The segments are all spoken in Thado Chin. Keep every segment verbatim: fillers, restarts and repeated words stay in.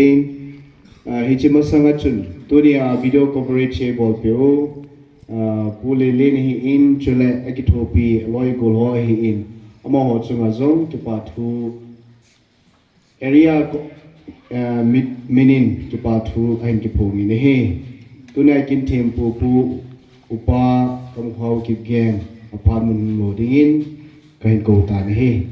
Hiche masanga chun tunia video coverage hi bolpeh u, Pu Lelen ahin, chule akithopi loi gol ho ahin, amaho chunga jong kipa thu, area minin kipa thu ahin kiphongin ahi. Tunia kin thempu Pu Upa Kamkhao Kipgen aphat mun lo dingin kahin kou tan ahi.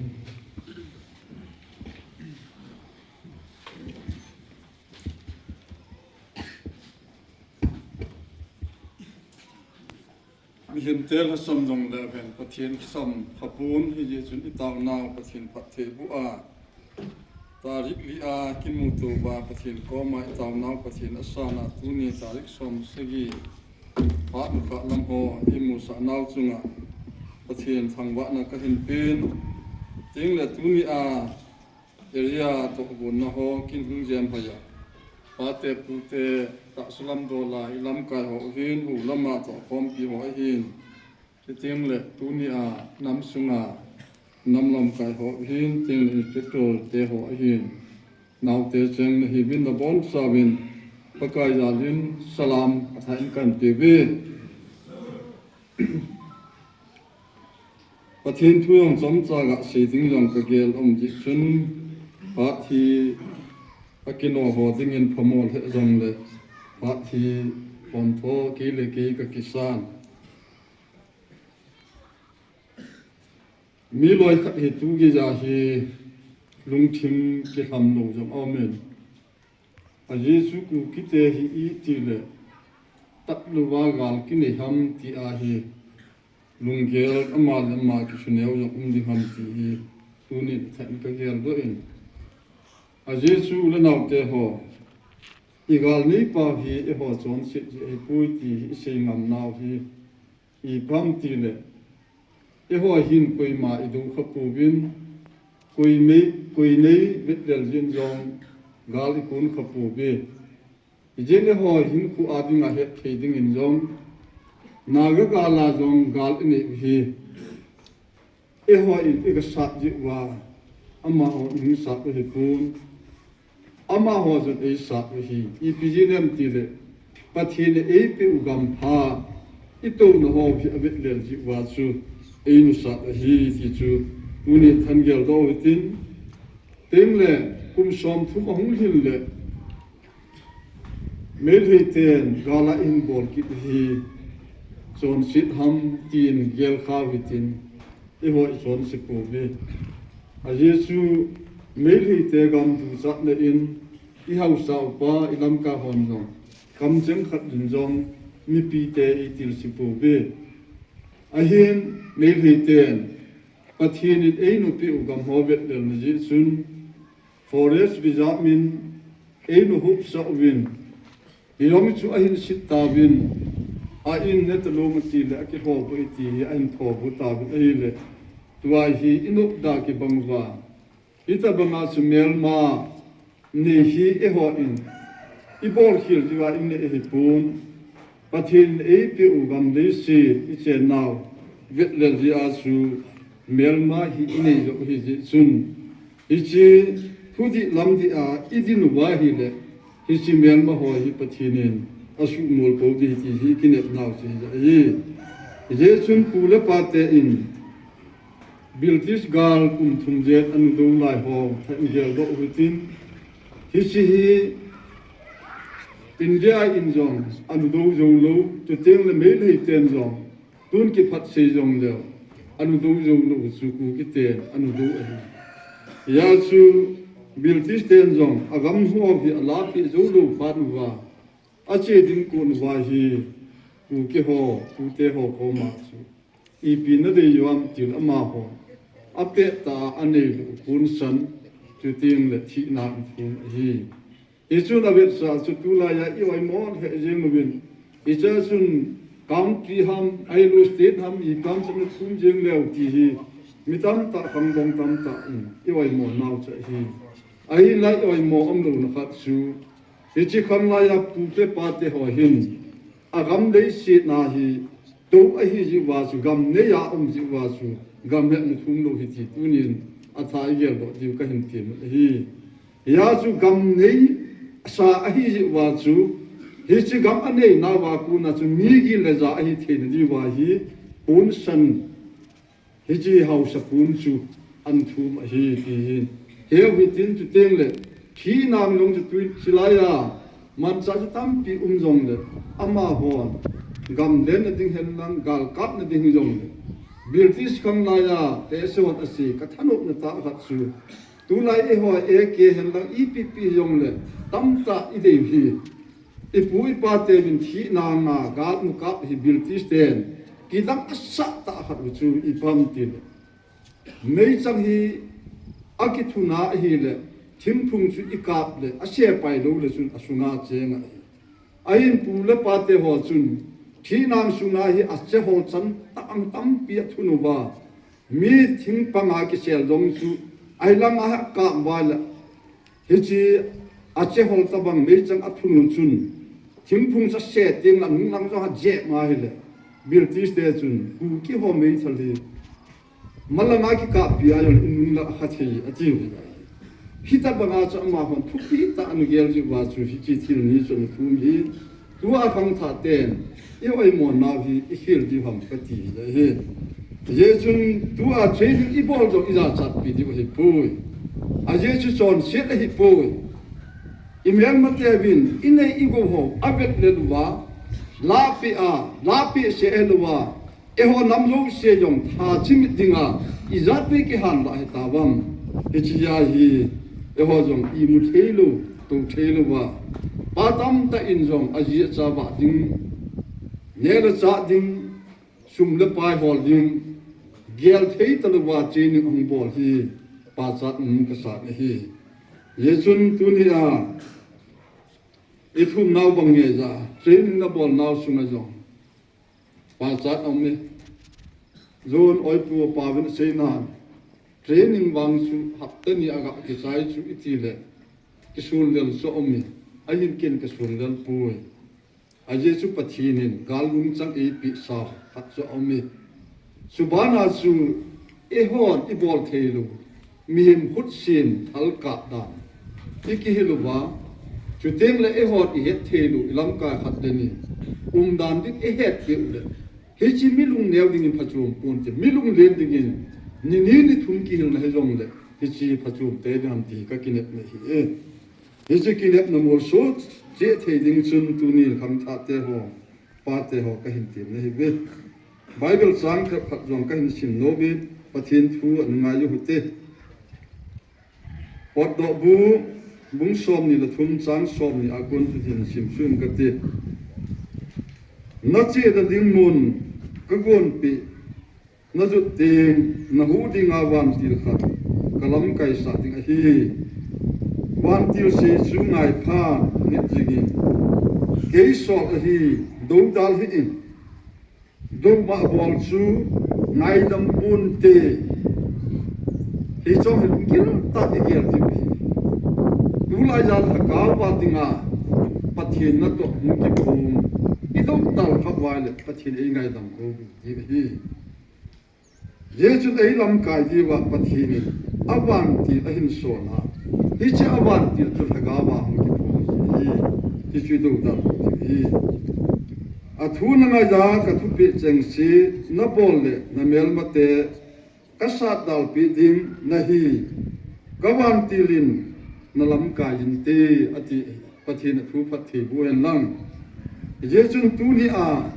Mihemte lhasam jongle ven, Pathen lhasam khapon, hijeh chun itaonau Pathen phattheiboh a, tarik li a kimuto uva Pathen koma itaonau Pathen asana tuni tarik som sagi phat nikho lam ho imusah nau chunga Pathen thangvahna kahin pen, tengle tunia area tohgonna ho kin hung jem hoiya, pate pute tahsa lam dola ilamkai ho uhin, u lama tohkhompi ho ahin, chutengle tunia namsunga nam lamkai ho uhin, chutengle inspector te ho ahin, naote cheng nahiuvin nabonchauvin Pakai jalin salam athah in kahin peuve. Pathen thu jong chomcha gasei ding jong kagel um jeh chun, phat hi akino ho dingin phamo lheh jongle, phat hi pontho kei le kei kakisan. Mi loikhat hi tu geija hi lungthim kilhamlou jong aumin. Ajeh chu Kukite hi itile, tatlouva gal kinei ham ti ahi, lunggel ama le ama kisuneu jong um ding ham ti hi tunin athahin kageldoh in. Ajeh chu u le naote ho, igal neipau hi eiho chonset jeh ahipoi ti hi isei ngamnau hi ipi ham tile, eiho hin koima idou khapouvin, koi nei vetlel jeh in jong gal ikon khapouve. Hijeh in eiho hinkho a dinga hetthei dingin jong, Naga gal a jong gal inei u hi, eiho in igasat jeh uva, amaho in sat u ahipon, amaho jong eisat u ahi. Ipi jeh inem tile, Pathen in eipeh u gampha, itouna ho hi avetlel jeh uva chu eina sat u ahi ti chu tuni thahin geldoh u hitin. Tengle kum somthum ahung lhin le, Meiteiten gal a ihin bol kit u hi chonset ham tin gelkhau hitin, eiho ichonse pouve. Ajeh chu Meiteite gam duchatna in ihaosa upa ilamkai hon jong kamcheng khat in jong mipite eitilse pouve. Ahin Meiteiten Pathen in eina peh u gam ho vetlelna jeh chun, Forest Reserve in eina hopsah uvin, hijong chu ahin set tauvin, a in netalom atile akilhodoh e ti hi ahin thodoh tauvin ahile, tua hi inopda kibang uva, hitobanga chu melma nei hi eihon ibolkhel jeh uva inei ahipon, Pathen in eipeh u gam leiset ichennau vetlel jeh a chu melma hi inei joh u hijeh chun, hiche thudih lamdih a idin uva ahile, hiche melma ho hi Pathen in asuhmol pou ding ahi ti hi kinepnau chu hijeh ahi. Hijeh chun pu le pate in British gal kum thum jen anudou lai ho thahin geldoh u hitin, hiche hi India in jong anudou joulou, chutengle Meiteiten jong tun kiphatsei jongleu anudou joulou chu Kukiten anudou ahi. Hijeh chu British ten jong agam ho hi alahpeh joulou phat uva, ache ding kon uva hi Kuki ho, Kukite ho koma chu ipi nadei u ham tile amahon apettah a aneilou u konsan, chutengle thina umthum ahi. Hichun avetsah chu tulaiya i-oimo lheh jeng uvin, hichea chun country ham, ahilou state ham, ipi ham chu nathum jeng leu ti hi mi tamtah, khangdong tamtah in i-oimo nau chu ahi. Ahinla i-oimo umlouna khat chu, hiche khanglaiya pu le pate ho hin agam leiset na hi tou ahijeh uva chu, gam neiya um jeh uva chu gam hetna thum lou ahi ti tunin atha igeldoh diu kahin temun ahi. Hijeh chun gam nei sa ahi jeh uva chu, hiche gam anei nauva kona chu mi gin le ja ahi theina diuva hi, ponsan, hiche haosa pon chu ahin thum ahi ti hin. Heu hitin chuteng le, thi nang jong chu tui chilai a, manchah chu tampi um jongle, amahon, gam lenna ding hen lang, gal kapna ding jongle, British kang lai a, tehse hon ase, ka thanopna tah khat chu, tulai eiho A K hen lang, ipi pi jongle, tamtah i dei u hi. I pu i pa te min thi nang a gal mu kap hi British ten kidang asah tah khat u chu ipi ham tile, meichang hi akithuna ahile, thingphung chu i kap le, asepai lou le chun asunga cheng ahi. Ahin pu le pa te ho chun, thi nang sunga hi ache hol chan tah ang tampi athun uva, mi thingpang a kisel jong chu, ahi lang a kap uva le, hiche ache hol tabang meichang athun u chun, thingphung chu ase teng le nung lang jong ajep ma ahile, British te chun, Kuki ho meithal hi, malang a kikappi a jong le, i nung lang a kha thei, ati u hi. Hitabang a chu amahon thupi tah a ana gel jeh uva chu hiche thil ni chu ana thum hi. Tua khangthah ten, i oimo nau hi i khel diu ham kati hi ahi. Ajeh chun tua training i bol jong i jachatpi diu ahipoi. Ajeh chu chonset ahipoi. I melmate uvin, i nei i gou ho, avet lel uva, lahpeh a, lahpeh seh lel uva, eiho nam jouse jong tha chimit dinga, ijat vei kihan lah hitauvem. Hiche a hi, eiho jong imu thei lou, tou thei lou va. Pa tamtah in jong aji acha vah ding, neh le chah ding, sum le pai hol ding, gel thei talou va training ahung bol hi, pachat um kasan ahi. Hijeh chun tuni a, i thum nau bang ngeija, training na bol nau sunga jong pachat aum e. John Oipu pa vin asei nan, training vang chu hapta ni a ga kichai chu i ti le, kisun lel chu aum e. Ahin ken kisun lel poi. Ajeh chu Pathen in gal lungchang eipeh sa khat chu aum e. Chubana chu eihon i bol thei lou, mihem khutsin thal kap dan i kihil uva, chuteng le eihon i het thei lou, i lamkai khat le ni umdan ding i hetpeh u le, hiche mi lungneo dingin phachom ponte, mi lunglen dingin ni ni ni thum kihilna hijong le, hiche phachom tei ding ham ti ka kinepna ahi e. Hiche kinepna molso cheh thei ding chun tuni khangthah te ho, pate ho kahin temna ahi ve. Bible chang thep khat jong kahin sim nom e, Pathen thu ana ngai u hite. Potdoh bu, bung somni le thum chang somni a kon chu hin sim suh inge kati. Na chena ding mun ka gonpeh, na jot teng, na huh dinga vantil khat ka lamkaisah ding ahi. Vantil sei chu ngai phat nit jingin, kei sol ahi, doudal hih in. Douma bol chu ngaidam ponte. Hiche hi lunggil tah in i gel diu ahi. Tulai a lhagao va dinga Pathen natoh hung kiphong, i doudal kha uva le Pathen in eingaidam lou diu ahi. Hijeh chun ei lamkai diuva Pathen in avantil ahin sol a, hiche avantil chu lhagao va hung kiphong ahi. Hichu i doudal diu ahi. Athu na ngai a ka thupeh chengse na bol le na melmate ka satdalpeh ding nahi. Ka vantil in na lamkai inte, ati. Pathen in athu phatthei boh hen lang. Hijeh chun tuni a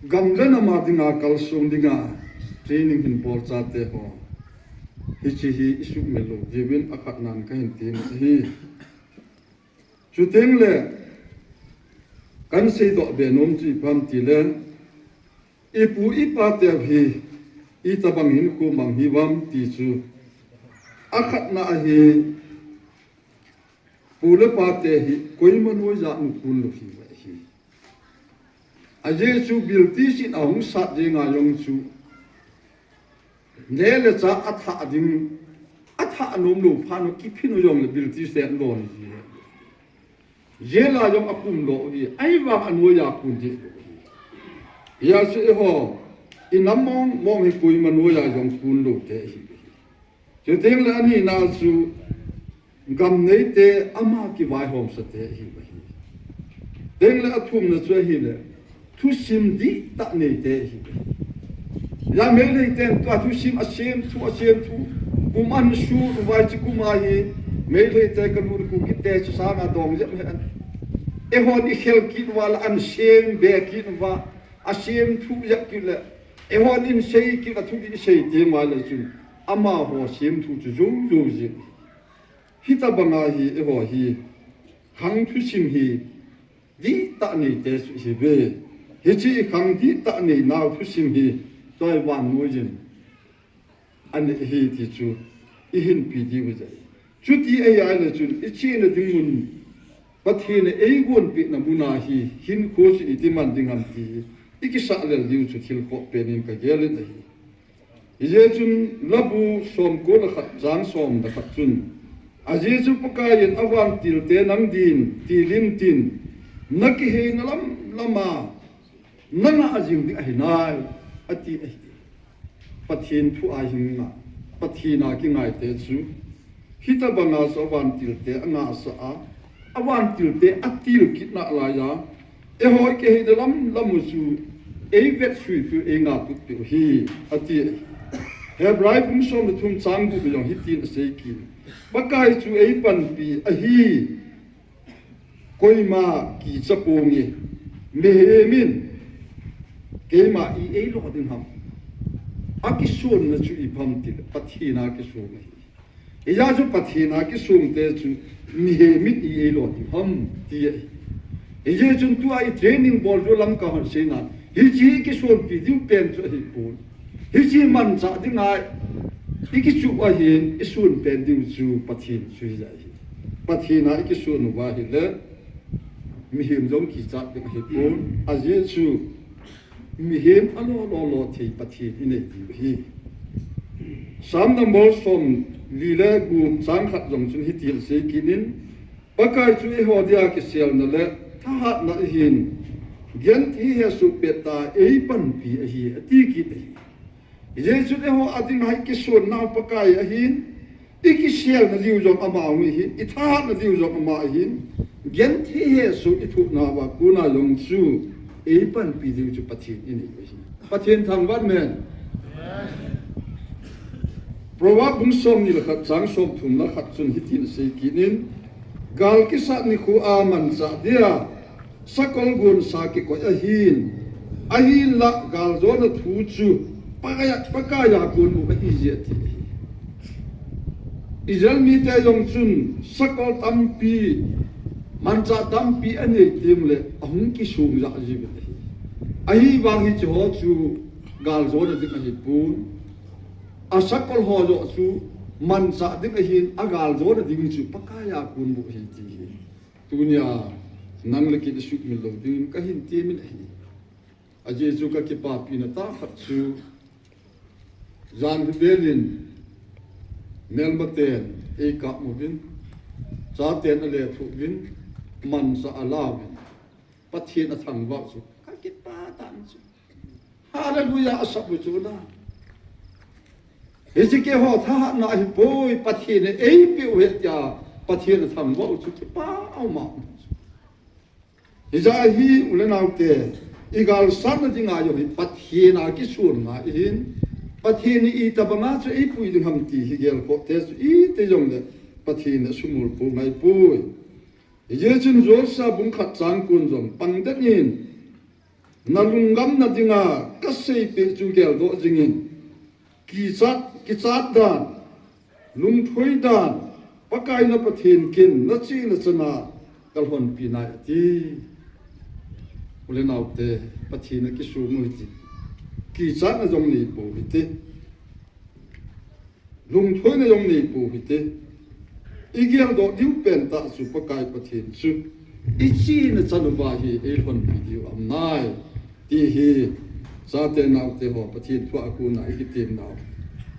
gam le nam a dinga kalsong dinga training hin bol chate ho, hiche hi i sumil lou diuvin akhatnan kahin tem ahi. Chuteng le, kan seidoh be nom chu ipi ham tile, i pu i pa te hi, itobang hinkho mang hiuvem ti chu, akhatna ahi, pu le pa te hi, koima noiya nu kun lou hiuve ahi. Ajeh chu British in ahung sat jeng a jong chu, neh le chah athah ding, athah nom lou phat u kiphin u jong le British te lon ji. Jail a jong akum lou hi, ahivang anoiya kun deh lou hi. Hijeh chun eiho, i nam mong mong hi koima noiya jong kun lou te ahi. Chuteng le anina chu, gam neite ama kivaihomsa te ahi uve. Tengle athumna chu ahile, thusim dihtah neite ahi uve. Hijeh a Meitei ten tua thusim asemthu, asemthu, kum an sut uva, hiche kum a hi Meitei te kalut Kuki te chu sanga dong jep hen. Eihon ikhel kit uva le an sem be kit uva, asemthu jep kit le, eihon isei kit a thudih isei teng uva le chun, amaho semthu chu jou jou jing. Hitobanga hi eiho hi khang thusim hi dihtah neite chu ihiuve. Hiche ikhang dihtah neinau thusim hi tua hi vannoiyin anei ahi ti chu ihinpi diu ahi. Chuti ahi ahile chun ichena ding mun, Pathen in eigonpehna muna hi hinkho chu iti man ding ham ti hi ikisahlel diu chu thil khoh penin kagel in ahi. Hijeh chun Labu somko le khat chang som le khat chun, ajeh chu Pakaiyin avantilte nang din tilin tin, nakiheina lam lama nangah jing ding ahinai, ati ahi. Pathen thu a hing ngah, Pathen a kingaite chu hitobanga chu avantilte angahsah a, avantilte atil kit nalaiya, eiho ikiheina lam lamu chu eivetsuipeh u, eingahtuppeh u hi, ati. Hebrai bung som le thum chang gup a jong hitin asei kit, Pakai chu eipanpi ahi. Koima kicha ponge, mihem in keima i eilo ding ham? Akisonna chu ipi ham tile Pathen a kisong ahi. Hijeh chun Pathen a kisongte chu mihem in i eilo ding ham ti ahi. Hijeh chun tua i training bol diu lam kahon seina, hiche hi kisonpi diu pen chu ahipon. Hiche manchah dinga ikichuh ahin, isun pen diu chu Pathen chu hijeh ahi. Pathen a ikisun uva ahile, mihem jong kichat ding ahipon, ajeh chu mihem alo lo lo thei Pathen inei diu ahi. Sam number somli le gup chang khat jong chun hitin asei kit in, Pakai chu eiho dia kiselna le thahatna ahin, genthei hesoh pettah a eipanpi ahi, ati kit ahi. Hijeh chun eiho a dinga ikisonnau Pakai ahin, ikiselna diu jong ama ahi, ithahatna diu jong ama ahin, genthei hesoh ithohnauva kona jong chu eipanpi diu chu Pathen inei ahi. Pathen thangvah hen. Proverb bung somni le khat chang somthum le khat chun hitin asei kit in, gal kisat nikho a manchah dia sakol gonsa kikoi ahin, ahinlah galjona thu chu Pakai a, Pakai a kon u ahi jeh ati ahi. Israel mite jong chun sakol tampi, manchah tampi anei tengle ahung kisong jah jiuvin ahi. Ahivang hicheho chu galjona ding ahipon. Asakol ho joh chu manchah ding ahin, agaljona ding chu Pakai a kon u ahi ti hi tunia nang le kei in isuhmil lou dingin kahin temin ahi. Ajeh chu kakipapina tah khat chu, jan hi velin melmaten eikapuvin, chaten alethuh uvin, manchah alauvin, Pathen athangvah u chu kakipah tan chu. Hallelujah asap u chu na. Hiche keiho thahatna ahipoi, Pathen in eipeh u ahi tia Pathen athangvah u chu kipah aum a. Hijeh a hi u le naote, igalsatna dinga jong hi Pathen a kisun ngai ahin, Pathen in itobanga chu eipui ding ham ti hi gelkhoh te chu iti jongle Pathen in asumil pou ngaipoi. Hijeh chun Joshua bung khat chang ko jong pangden in, nalungdamna dinga kaseipeh chu geldoh jingin, kichat, kichat dan, lungthoi dan, Pakai na Pathen ken nachena chana kalhonpi nai ati. U le naote, Pathen a kisung u hite. Kichatna jong neipou hite. Lungthoina jong neipou hite. Igeldoh diu pentah chu Pakai Pathen chu ichena chan uva hi eilhonpi diu aum nai ti hi, chate naote ho Pathen thu a kona ikitemnau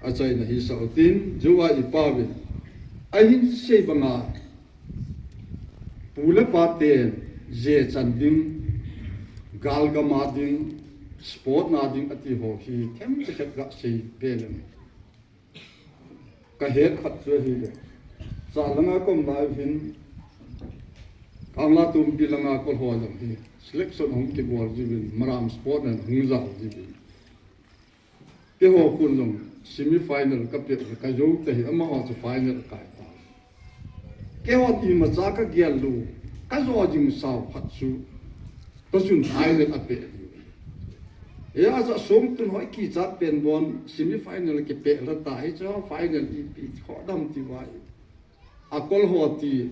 achaina hisah utin, jou a ipauvin ahin sei banga, pu le paten jechan ding, galgam a ding, sport na ding ati ho hi themcha khat gasei be leng. Kahet khat chu ahile, Sa langa kom lai hin, Kangla Tumpi langa kol ho jong hi selection hung kibol jiuvin, Maram Sport nen hung jao jiuvin. Keiho khun jong semi final ka pet le ka jou ta hi, amaho chu final kai ta. Keihon imacha ka gel lou, ka jo jing sao khat chu, ka chun final a pet diu. Hijeh a chu sung tun hoi kichat pen bon semi final kipet la ta hi chu final ipi khodam ti vai. A kol ho ti,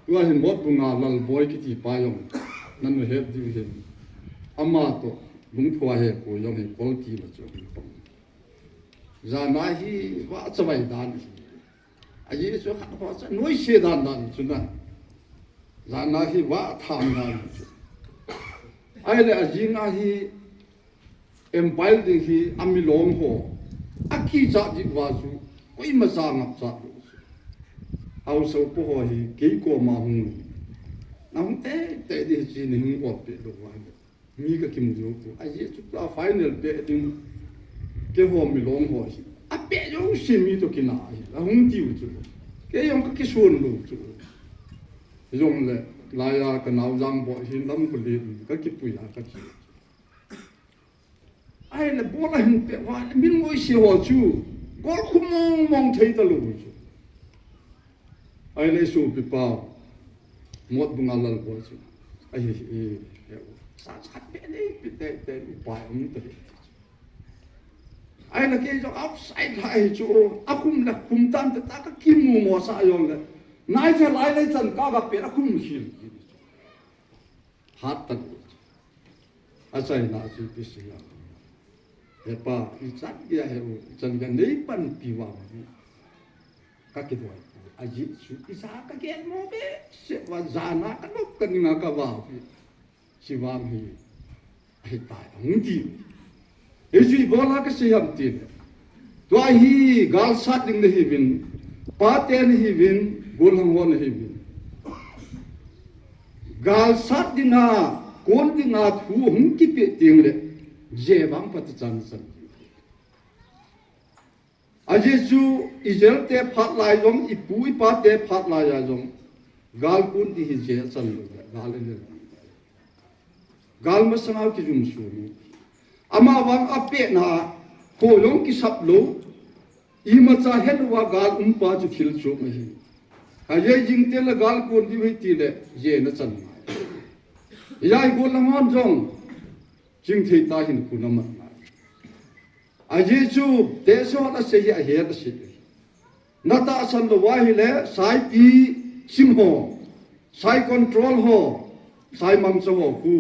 tua hin Motbunga Lalboi kiti pa jong, nanu het diu hin. Ama toh, Lungthua Hekoi jong hi kol ti ma chu hin pang. Jana hi vah chavai dan hi. Ajeh chu khat ho cha noise dan dan chu na. Jana hi vah tham dan chu. Ahile ajing a hi, Empire ding hi a milong ho, a kichat jeh uva chu, koima cha ngap cha lou chu. Haosa upa ho hi, kei koma hung. Na hung teitei ding hi chi ni hung ot peh lou va. Mi ka kimu jou pu. Ajeh chu tua final pet ding, keiho milong ho hi. A pet jouse mi toh kina hi. A hung tiu chu. Kei jong ka kisun lou chu. Jongle, laiya ka nao Jangboi hin lam kuli, ka kipui a ka chi. Ahile bol ahin pet uva le, min ngoise ho chu, gol khu mong mong thei talou chu. Ahile sopi pa, Motbunga Lalboi chu. Ahi, e, e, sa chat pe nei, pe te, te, upai um ta le. Ahile kei jong outside lai chu, akhum le khum tan te ta ka kimu mo sa jongle. Nai cha lai lai chan ka ga pe la khum khil. Hat tan. Achaina chu ipi sei a. He pa, ichan gei a he u, ichan gei a nei panpi vang hi. Ka kidoi. Ajeh chu, icha ka gel mo behseh uva jana ka nop ka ning a ka vau hi. Chi vang hi. Ahitai, ahung ti. Hichu ibola kasei ham tile. Tua hi galsat ding nahiuvin, pate nahiuvin, golhang ho nahiuvin. Galsat dinga, kon dinga thu hung kipeh tengle, je vang phatechan chan. Ajeh chu, i jelte phat lai jong, i pu i pate phat lai a jong, gal kon ding hi je achan lou, gal ene lou. Gal masanga kijum sung. Amavang apehna, kho jong kisap lou, imacha het louva gal umpa chu thil chom ahi. Ajeh jing teng le gal kon diu ahi tile, jena chan ngai. Ijai golhang hon jong, chingthei tah hin khu na man ngai. Ajeh chu, tehse hon asei hi ahet asei. Na tahsan lou ahile, saipi sim ho, sai control ho, sai mangcha ho khu.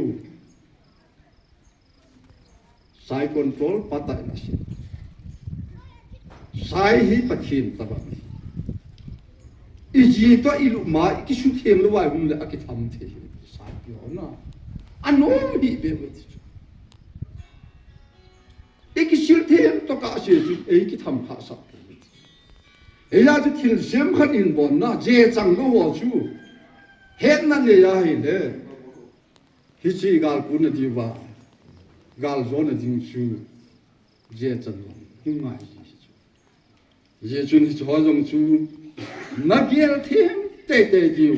Sai control pa tah in asei. Sai hi Pathen tobang ahi. Iji toh ilup ma, ikisutheng lou vai hung le akitham thei hi. Saipi ho na. Anom hi be be ti chu. Ikisil them toh kasei chu, eikitham khah sah. Eija chu thil sem khat in bon na, je chang lou ho chu. Hetna nei ahile. Hiche gal kon na diuva. Gal jona ding chu. Je chan lou. Hung ngai ji chu. Hijeh chun hiche ho jong chu nagel them teitei diu.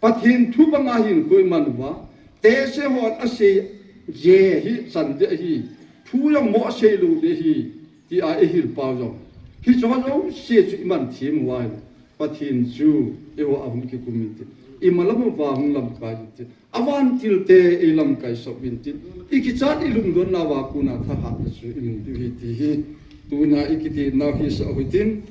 Pathen thu banga hin koiman uva, tehse hon asei je hi chan ding ahi, thu jong mo asei lou ding ahi, tia eihil pau jong. Hiche ho jouse chu iman them uva ahile, Pathen chu eiho a hung kikum intin, imalam uva hung lamkai intin. Avantil te eilamkai sah uvin tin, ikichat ilungdon nauva kona thahat le chu imu diu ahi ti hi, tuna ikiti nau hisah u hitin,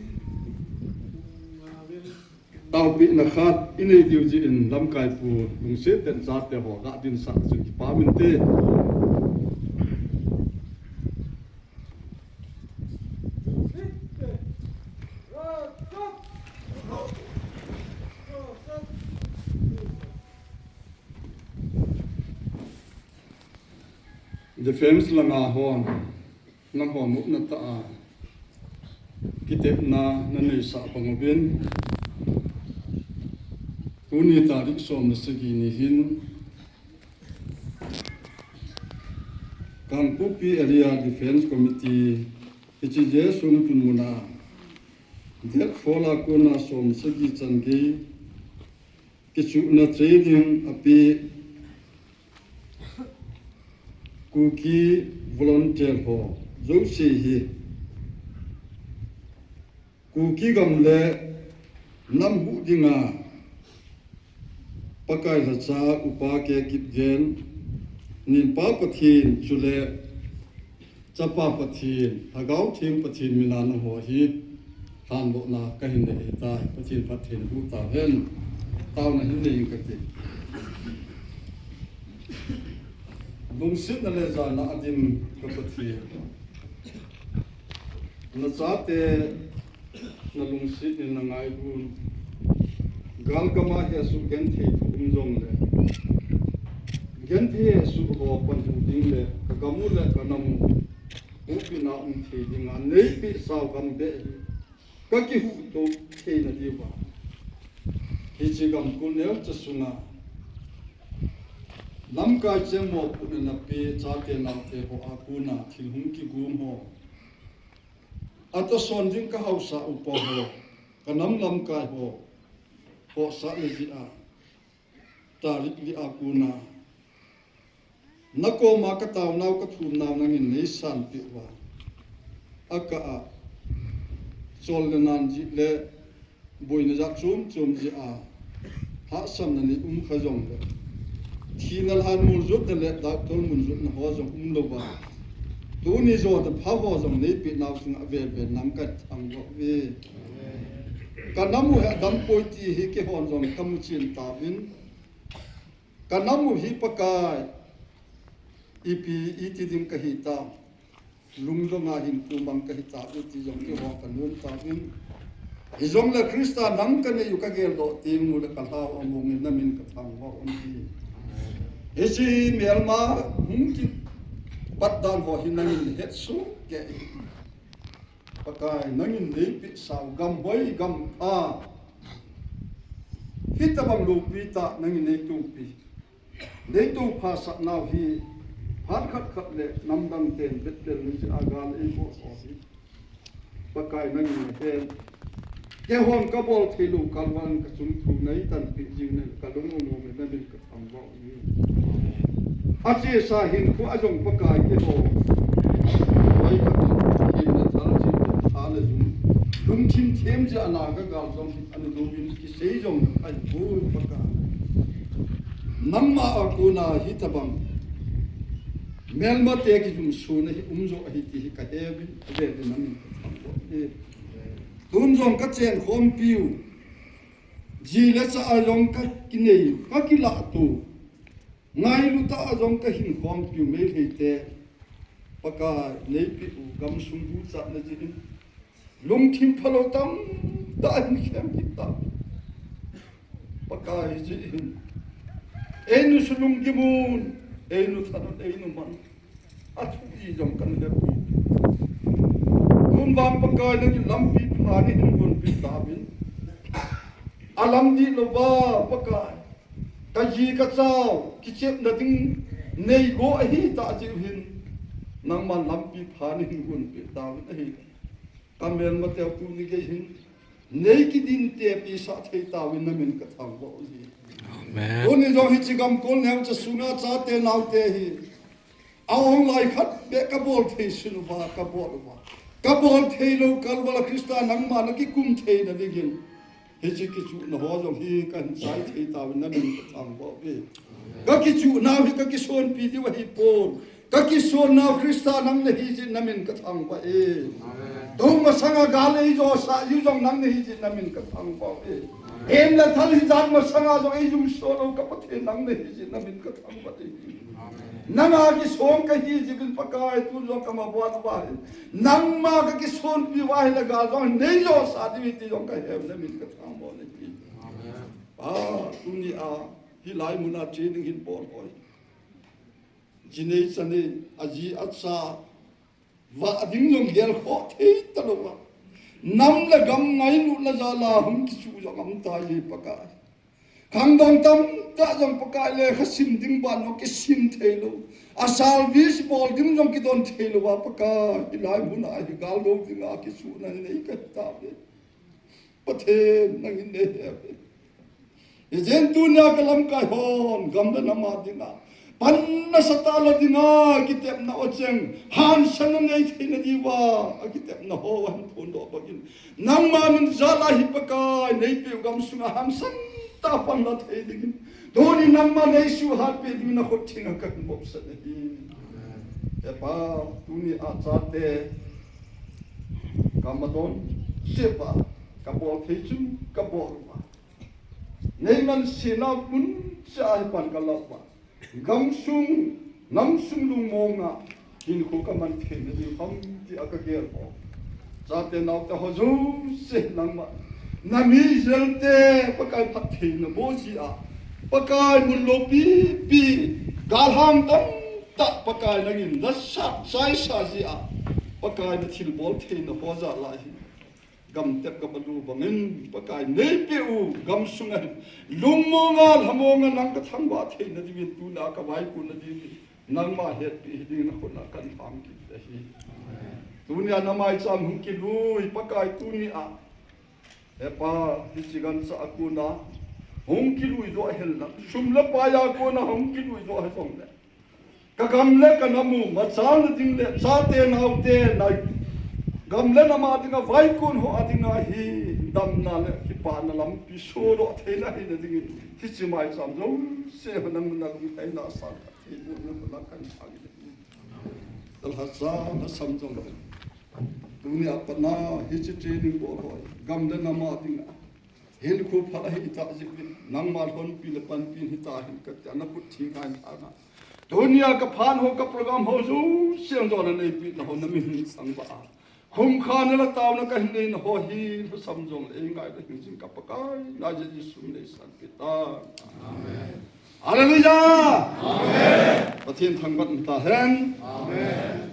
taopehna khat inei diu jeh in lamkai pu lungset tah in chate ho gah dinsah chun kipah inte. Defense langa hon, nangho nopna tah a kitepna naneisah bang uvin, tuni tarik som le sagi ni hin, Kangpokpi Area Defense Committee, hiche je sung tun muna Date four a kona som sagi chan gei kichuhna training ape Kuki volunteer ho jouse hi Kuki gam le nam huhhing a Pakai lhacha Upa K. Kipgen, Ninpa Pathen chule Chapa Pathen, Lhagao Theng Pathen mina nangho hi lhandohna kahin nei ahitai. Pathen phatthei naboh tauhen. Taona hin nei inge kati. Lungsetna le jana a dim ka Pathen, nachate nalungset in nangailun. Galgam a hesoh genthei thu um jongle, genthei hesoh ho panhu ding le kagam u le kanam u hopina um thei dinga neipeh sao gam beh hi kakihuhdoh theina diuva, hiche gam kul neocha sunga lamkai cheng mopohna nape chate naote ho a kona thil hung kigong ho, atohson ding kahaosa upa ho, kanam lamkai ho, khohsahna jeh a tarik li a kona nakoma kataonau kathumnau nangin neisanpeh uva, akah a chol le nan jeh le boina jat chom chom jeh a hahsatna nei umkha jongle, thina lhan muljotna le doctor muljotna ho jong umlouva, tuni jona pha ho jong neipehnau chunga avel vel nang kathangvah uve. Kanam u hi adampoi ti hi keihon jong kamuchen tauvin, kanam u hi Pakai, ipi iti ding kahitam, lungdonga hinkho mang kahitauve ti jong keiho kanom tauvin. Hijongle Christa nang kanei u kageldoh teng ule kalhao amongin namin kathangvah u ahi. Hiche melma hung kipat dan ho hi nangin hetsoh kei. Pakai, nangin neipeh sao gam hoi gam pha, hitobang loupi tah nangin neitopi, neitophasah nau hi phat khat khat le namdang ten Bethel ni jeh a gal eiboh ho hi Pakai nangin nahen. Keihon kabol theilou kalval in kachung thu neitanpeh jing in kalung u anom in namin kathangvah uve. Achesa hinkho a jong Pakai keiho, hoi khat in hinna thal jing in tha le jung, lungthim them jeh a na kagal jong hi ana louvin kisei jong ahipoi Pakai. Nangma a kona hitobang melmate kijumsona hi umjo ahi ti hi kaheuvin, avel in namin kathangvah uve. Tun jong kachenkhompiu, ji le cha a jong kakinei u, kakilahto u, ngailu tah a jong kahinkhompiu Meitei te, Pakai neipeh u gamsung buchatna jeh in lungthim phalou tamtah ahin khem kit tai. Pakai, jeh hin einu sulunggim un, einu thanun, einu man, athu i jong kana hepoi. Tun vang Pakai nangin lampi pha neihin gonpeh tauvin, alam dihlouva Pakai, kaji kachao kichepna ding neigo ahitah jeh u hin, nangman lampi pha neihin gonpeh tauvin ahi. Kamelmateu tuni gei hin neikidintepisah thei tauvin namin kathangvah uve. Amen. Tuni jong hiche gamkol neocha sunga chate naote hi aonglai khat beh kabol thei sun uva kabol uva, kabol theilou kalval a Christa nangma nakikum theina dingin hiche kichuhna ho jong hi kahin chai thei tauvin namin kathangvah uve. Kakichuhnau hi kakisonpi diu ahipon, kakisonnau Christa nang nahi jeh in namin kathangvah e. Tou masanga gal eijosah jiu jong nang nahi jeh in namin kathangvah e. Hem le thal hijat masanga jong eijumso lou ka Pathen nang nahi jeh in namin kathangvah e. Nanga kison kahi jeh uvin Pakai, tun jong kamavuan uva hi nangma kakisonpi uva ahile gal jong neijosah diu ahi ti jong kaheuvin namin kathangvah e. Pa, tunia hilai muna training hin bol hoi, jinei chanei, aji acha, vah ding jong gelkhoh thei talouva, nam le gam ngailutna jal a hung kichuh jong aumtai Pakai. Khangdong tamtah jong Pakai lekha sim ding ban jong kisim theilou, a service bol ding jong kidon theilouva Pakai, hilai muna hi gal lou dinga kichuhna nei kahitauve. Pathen nangin nei he. Ijeh inem tunia ka lamkai hon, gam le nam a dinga, panna sah tah la dinga, kitepna o cheng, hangsan na nei theina diuva, akitepna ho, ahin phondoh bangin. Nangma min jal a hi Pakai, neipeh u gamsunga hangsan tah a panla thei dingin. Tuni nangma neisuhat peh dingin nakhut thenga kahin bopsan ahi. He Pa, tunia chate, kamadon, sepa, kabol thei chu, kabol uva. Nei man sena mun cha hi pan kala uva. Gamsung, namsung lungmonga, hinkho kaman theina ding ham tia kagel ho. Chate naote ho jouse nangma. Nami jelte Pakai phattheina boh jia. Pakai mun lopi pi. Galhang tamtah Pakai nangin nasat chaisa jia. Pakai nathilbol theina ho jal a hi. Gamtep kabalu bangin, Pakai neipeh u gamsunga hin, lungmonga, lhamonga nang kathangvah theina dingin, tuna kavaikonna dingin, nangma hetpeh hiding nakhutna kahin thang kit ahi. Tunia namaicham hung kilui, Pakai tunia. He Pa, hiche gancha a kona, hung kilui doh hen lang. Sum le pai a kona, hung kilui doh hen lang le. Ka gam le ka nam u, machalna ding le, chate naote, na gam le nam a dinga, vaikon ho a dinga hi, damna le kipana lampi sodoh theina hina dingin, hiche maicham jouse ho nangma nalungheina sanga, thei bu na ko na kan thang le. Dalhachana sam jong le. Tunia pat na, hiche training bol ho, gam le nam a dinga. Hinkho pha ahi tah jeh in, nangma lhonpi le panpi hita hen katia, nakhut thenga hin thang a. Tunia kaphan ho, ka program ho jouse jong naneipeh na ho, nami hin sangvah a. Khumkhana le taona kahin neina ho hi, lhasam jong le eingai le hing jing ka Pakai, na Jesu min in sanpeh tan. Amen. Hallelujah. Amen. Pathen thangvah in ta hen. Amen.